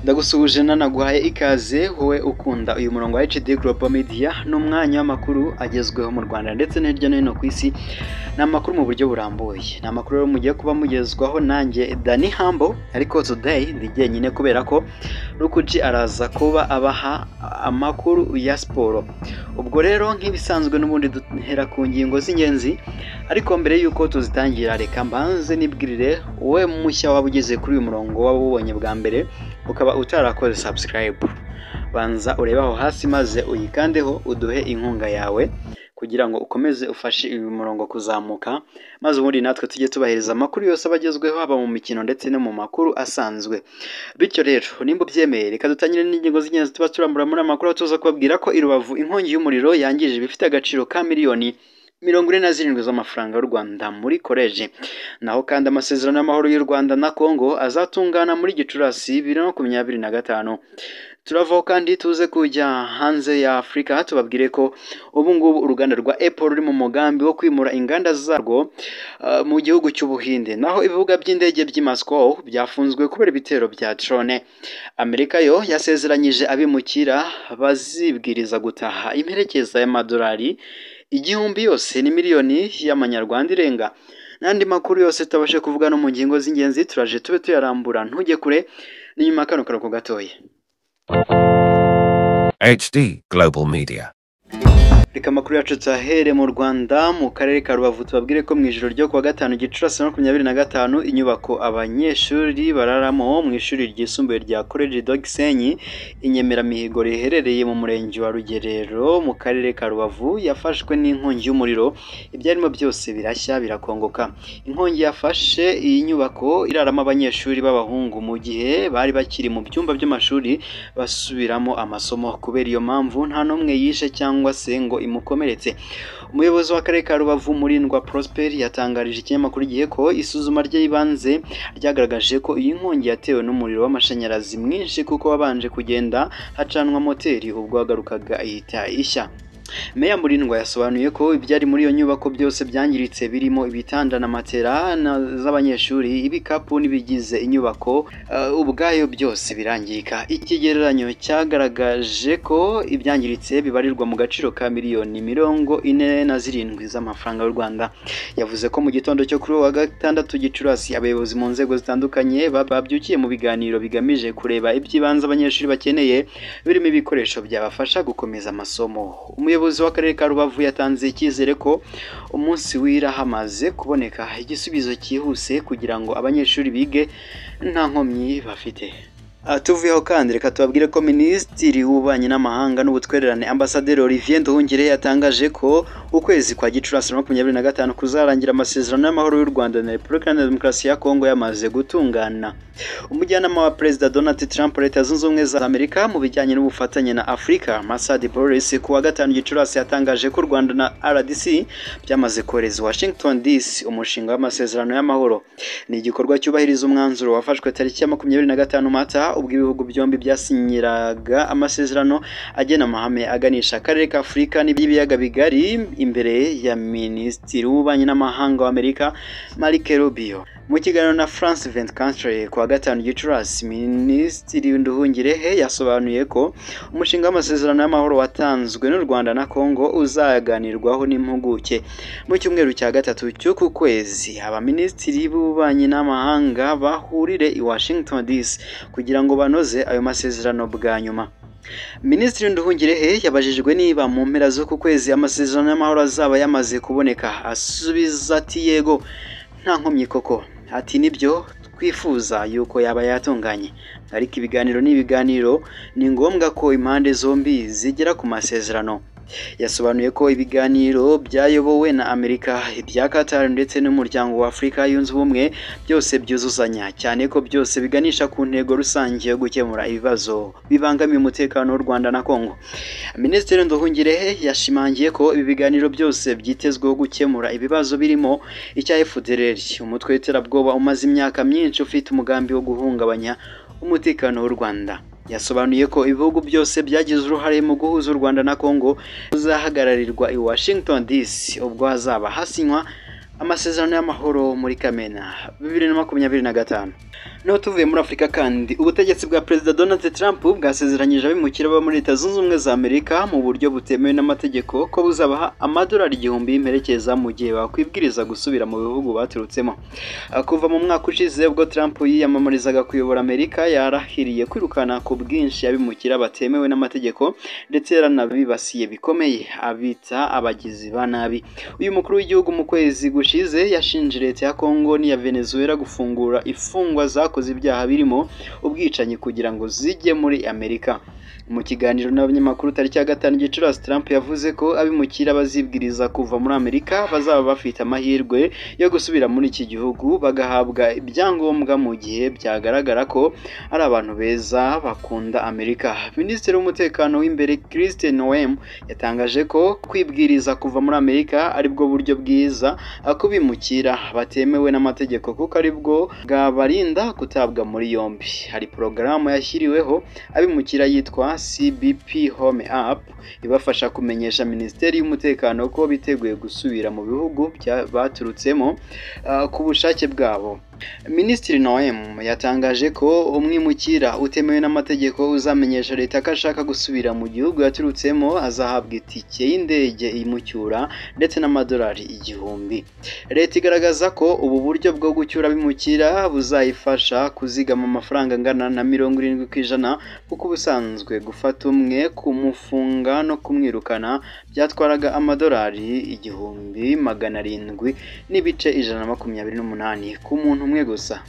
Ndagusuhuje nanaguhaye ikaze wowe ukunda uyu murongo wa HD Global Media. Ni umwanya w'amakuru agezweho mu Rwanda ndetse no hirya no hino ku isi. Ni amakuru mu buryo burambuye, ni amakuru rero mugiye kuba mugezwaho nanjye Danny Humble, ariko today ndi jyenyine kubera ko Rukuji araza kuba abaha amakuru ya siporo. Ubwo rero nk'ibisanzwe n'ubundi duhera ku ngingo z'ingenzi, ariko mbere y'uko tuzitangira reka mbanze nibwirire wowe mushya waba ugeze kuri uyu murongo waba ubonye bwa mbere ukaba utarakoze subscribe, banza urebe aho hasi maze uyikandeho uduhe inkunga yawe kugira ngo ukomeze ufashe uyu murongo kuzamuka, maze ubundi natwe tujye tubahereza amakuru yose abagezweho haba mu mikino ndetse no mu makuru asanzwe. Bityo rero nimba ubyemeye reka dutangire n'ingingo z'ingenzi tuba turambura muri amakuru, tuza kubabwira ko i Rubavu inkongi y'umuriro yangije ibifite agaciro ka miliyoni 47 z'amafaranga y'u Rwanda muri koleji. Naho kandi amasezerano y'amahoro y'u Rwanda na Kongo azatungana muri Gicurasi 2025. Turavaho kandi tuze kujya hanze ya Afurika tubabwire ko ubu ngubu uruganda rwa Apple ruri mu mugambi wo kwimura inganda zarwo mu gihugu cy'Ubuhinde. Naho ibibuga by'indege by'i Moscow byafunzwe kubera ibitero bya drone. Amerika yo yasezeranyije abimukira bazibwiriza gutaha imperekeza y'amadolari 1000 yose ni miliyoni y'amanyarwanda irenga. N'andi makuru yose tutabashe kuvuga no mu ngingo z'ingenzi turaje tube tuyarambura, ntujye kure ni nyuma kano karuhuko gatoya. HD Global Media. Reka amakuru yacu tuyahere mu Rwanda mu karere ka Rubavu, tubabwire ko mu ijoro ryo kuwa gatanu Gicurasi 2025 inyubako abanyeshuri bararamo mu ishuri ryisumbuye rya College de Gisenyi Inyemeramihigo riherereye mu murenge wa Rugerero mu karere ka Rubavu yafashwe n'inkongi y'umuriro, ibyarimo byose birashya birakongoka. Inkongi yafashe iyi nyubako iraramo abanyeshuri b'abahungu mu gihe bari bakiri mu byumba by'amashuri basubiramo amasomo. Kubera iyo mpamvu nta n'umwe yishe cyangwa se ngo imukomeretse. Umuyobozi w'akarere ka Rubavu Murindwa Prosper yatangarije ikinyamakuru Igihe ko isuzuma ry'ibanze ryagaragaje ko iyi nkongi yatewe n'umuriro w'amashanyarazi mwinshi kuko wabanje kugenda hacanwa moteri ubwo wagarukaga ihita ishya. Meya Murindwa yasobanuye ko ibyari muri iyo nyubako byose byangiritse birimo ibitanda na matera z'abanyeshuri, ibikapu n'ibigize inyubako ubwayo byose birangirika. Ikigereranyo cyagaragaje ko ibyangiritse bibarirwa mu gaciro ka miliyoni 47 z'amafaranga y'u Rwanda. Yavuze ko mu gitondo cyo kuri wa gatandatu Gicurasi abayobozi mu nzego zitandukanye babyukiye mu biganiro bigamije kureba iby'ibanze abanyeshuri bakeneye birimo ibikoresho byabafasha gukomeza amasomo. Umuyobozi w'akarere ka Rubavu yatanze icyizere ko umunsi wira hamaze kuboneka igisubizo cyihuse kugira ngo abanyeshuri bige nta nkomyi bafite. Tuvuyeho kandi reka tubabwire ko Minisitiri w'Ububanyi n'Amahanga n'Ubutwererane Ambasaderi Olivier Nduhungirehe yatangaje ko ukwezi kwa Gicurasi 2025 kuzarangira amasezerano y'amahoro y'u Rwanda na Repubulika Iharanira Demokarasi ya Kongo yamaze gutungana. Umujyanama wa Perezida Donald Trump Leta Zunze Ubumwe za Amerika mu bijyanye n'ubufatanye na Afurika Masad Boris ku wa gatanu Gicurasi yatangaje ko u Rwanda na RDC byamaze kohereza Washington DC umushinga w'amasezerano y'amahoro. Ni igikorwa cyubahiriza umwanzuro wafashwe tariki ya 25 Mata ubwo ibihugu byombi byasinyiraga amasezerano agena amahame aganisha akarere ka Afurika n'ibiyaga bigari imbere ya Minisitiri w'Ububanyi n'Amahanga wa Amerika Marco Rubio. Mu kiganiro na France 24 kuwa gatanu Gicurasi, Minisitiri Nduhungirehe yasobanuye ko umushinga w'amasezerano y'amahoro watanzwe n'u Rwanda na Kongo uzaganirwaho n'impuguke mu cyumweru cya gatatu cy'uku kwezi. Abaminisitiri b'ububanyi n'amahanga bahurire i Washington DC kugira ngo banoze ayo masezerano bwa nyuma. Minisitiri Nduhungirehe yabajijwe niba mu mpera z'uku kwezi amasezerano y'amahoro azaba yamaze kuboneka, asubiza ati yego nta nkomyi koko. Ati nibyo twifuza yuko yaba yatunganye, ariko ibiganiro ni ibiganiro, ni ngombwa ko impande zombi zigera ku masezerano. Yasobanuye ko ibiganiro byayobowe na Amerika, ibya Qatar ndetse n'umuryango wa Afurika yunze ubumwe byose byuzuzanya, cyane ko byose biganisha ku ntego rusange yo gukemura ibibazo bibangamiye umutekano w'u Rwanda na Kongo. Minisitiri Nduhungirehe yashimangiye ko ibi biganiro byose byitezweho gukemura ibibazo birimo icya FDLR, umutwe w'iterabwoba umaze imyaka myinshi ufite umugambi wo guhungabanya umutekano w'u Rwanda. Yasobanuye ko ibihugu byose byagize uruhare mu guhuza u Rwanda na Congo buzahagararirwa i Washington DC ubwo hazaba hasinywa amasezerano y'amahoro muri Kamena 2025. Naho tuvuye muri Afurika kandi, ubutegetsi bwa Perezida Donald Trump bwasezeranyije abimukira baba muri Leta Zunze Ubumwe za Amerika mu buryo butemewe n'amategeko ko buzabaha amadolari 1000 y'imperekeza mu gihe bakwibwiriza gusubira mu bihugu baturutsemo. Kuva mu mwaka ushize ubwo Trump yiyamamarizaga kuyobora Amerika, yarahiriye kwirukana ku bwinshi abimukira batemewe n'amategeko, ndetse yaranabibasiye bikomeye abita abagizi ba nabi. Uyu mukuru w'igihugu mu kwezi gushize yashinje leta ya Congo n'iya Venezuela gufungura imfungwa zakoze ibyaha birimo ubwicanyi kugira ngo zijye muri Amerika. Mu kiganiro n'abanyamakuru tariki ya 5 Gicurasi, Trump yavuze ko abimukira bazibwiriza kuva muri Amerika bazaba bafite amahirwe yo gusubira muri iki gihugu bagahabwa ibyangombwa mu gihe byagaragara ko ari abantu beza bakunda Amerika. Minisitiri w'Umutekano w'imbere Kristi Noem yatangaje ko kwibwiriza kuva muri Amerika aribwo buryo bwiza kubimukira batemewe n'amategeko kuko aribwo bwabarinda gutabwa muri yombi. Hari porogaramu yashyiriweho abimukira yitwa CBP Home App ibafasha kumenyesha Minisiteri y'Umutekano ko biteguye gusubira mu bihugu baturutsemo ku bushake bwabo. Minisitiri Noem yatangaje ko umwimukira utemewe n'amategeko uzamenyesha leta ko ashaka gusubira mu gihugu yaturutsemo azahabwa itike y'indege imucyura ndetse n'amadolari 1000. Leta igaragaza ko ubu buryo bwo gucyura abimukira buzayifasha kuzigama amafaranga angana na 70%, kuko ubusanzwe gufata umwe, kumufunga no kumwirukana byatwaraga amadolari 1700 n'ibice 128 ku muntu umwe gusa.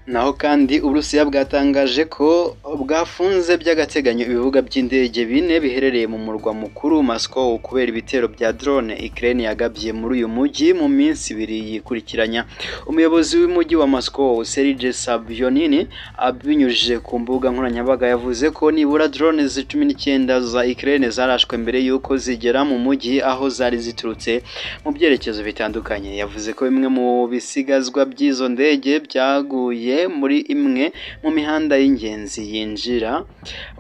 Naho kandi Uburusiya bwatangaje ko bwafunze by'agateganyo ibibuga by'indege 4 biherereye mu murwa mukuru Moscow kubera ibitero bya drone Ukraine yagabye muri uyu mujyi mu minsi ibiri yikurikiranya. Umuyobozi w'umujyi wa Moscow Sergei Sobyanin abinyujije ku mbuga nkoranyambaga yavuze ko nibura drone 19 za Ukraine zarashwe mbere y'uko zigera mu mujyi aho zari ziturutse mu byerekezo bitandukanye. Yavuze ko bimwe mu bisigazwa by'izo ndege byaguye muri imwe mu mihanda y'ingenzi yinjira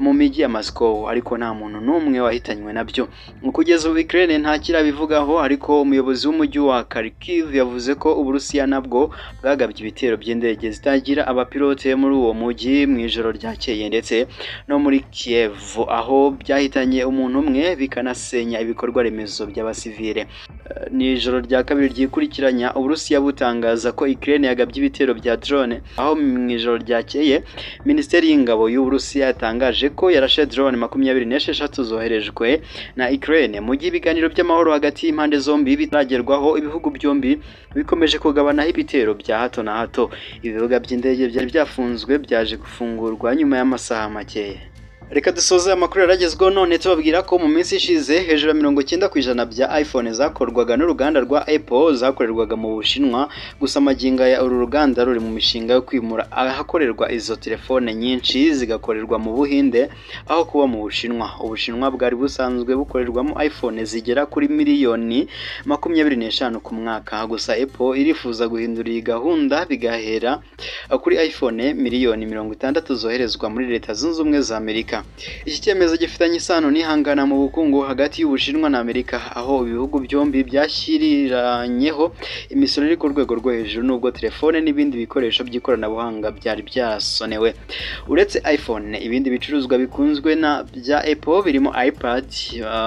mu mijyi ya Moscow, ariko nta muntu n'umwe wahitanywe nabyo. Kugeza ubu Ukraine nta kirabivugaho, ariko umuyobozi w'umujyi wa Kharkiv yavuze ko Uburusiya nabwo bwagabye ibitero by'indege zitagira abapilote muri uwo mujyi mu ijoro ryakeye, ndetse no muri Kiev aho byahitanye umuntu umwe bikanasenya ibikorwa remezo by'abasivile. Ni ijoro rya kabiri ryikurikiranya Uburusiya butangaza ko Ukraine yagabye ibitero bya drone, aho mu ijoro ryakeye Minisiteri y'Ingabo y'Uburusiya yatangaje ko yarashe drone 26 zoherejwe na Ukraine. Mu gihe ibiganiro by'amahoro hagati y'impande zombi bitaragerwaho, ibihugu byombi bikomeje kugabanaho ibitero bya hato na hato. Ibibuga by'indege byari byafunzwe byaje gufungurwa nyuma y'amasaha makeya. Reka dusoze amakuru yaragezweho none tubabwira ko mu minsi ishize hejuru ya 90% bya iPhone zakorwaga n'uruganda rwa Apple zakorerwaga mu Bushinwa. Gusa magingo ya uru ruganda ruri mu mishinga yo kwimura ahakorerwa izo telefone nyinshi zigakorerwa mu Buhinde aho kuba mu Bushinwa. Ubushinwa bwari busanzwe bukorerwamo iPhone zigera kuri miliyoni 25 ku mwaka. Gusa Apple irifuza guhindura iyi gahunda bigahera kuri iPhone miliyoni 60 zoherezwa muri Leta Zunze Ubumwe za Amerika. Iki cyemezo gifitanye isano n'ihangana mu bukungu hagati y'Ubushinwa na Amerika, aho ibihugu byombi byashyiriranyeho imisoro iri ku rwego rwo hejuru nubwo telefone n'ibindi bikoresho by'ikoranabuhanga byari byasonewe. Uretse iPhone, ibindi bicuruzwa bikunzwe na bya Apple birimo iPad,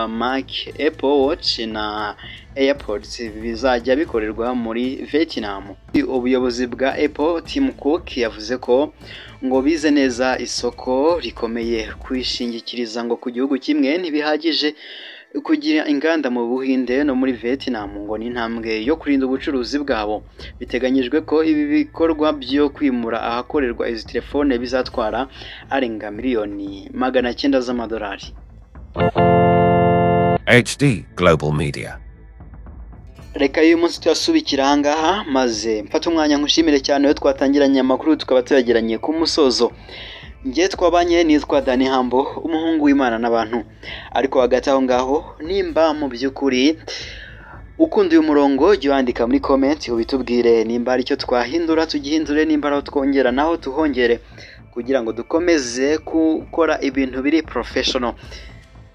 Mac, Apple Watch na AirPods bizajya bikorerwa muri Vietnam. Ubuyobozi bwa Apple Tim Cook yavuze ko ngo bize neza isoko rikomeye, kwishingikiriza ngo ku gihugu kimwe ntibihagije. Kugira inganda mu Buhinde no muri Vietnam ngo ni intambwe yo kurinda ubucuruzi bwabo. Biteganyijwe ko ibi bikorwa byo kwimura ahakorerwa izi telefone bizatwara arenga miliyoni 900 z'amadolari. HD Global Media. Reka uyu munsi tuyasubikira ahangaha, maze mfate umwanya nkushimire cyane iyo twatangiranye amakuru tukaba tuyageranye ku musozo. Njye twabanye nitwa Dani Hambo, umuhungu w'Imana n'abantu. Ariko hagati aho ngaho, nimba mu by'ukuri ukunda uyu murongo, jya wandika muri comment ubitubwire nimba hari icyo twahindura tugihindure, nimba ari aho twongera naho tuhongere, kugira ngo dukomeze gukora ibintu biri professional.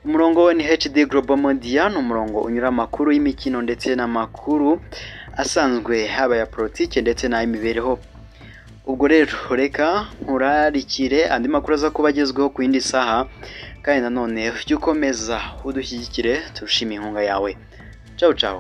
Umurongo ni HD Global Media, ni umurongo unyura amakuru y'imikino ndetse n'amakuru asanzwe, haba ya politike ndetse n'ay'imibereho. Ubwo rero reka nkurarikire andi makuru aza kuba agezweho ku yindi saha, kandi nanone ujye ukomeza udushyigikire, turushima inkunga yawe. Ciao ciao.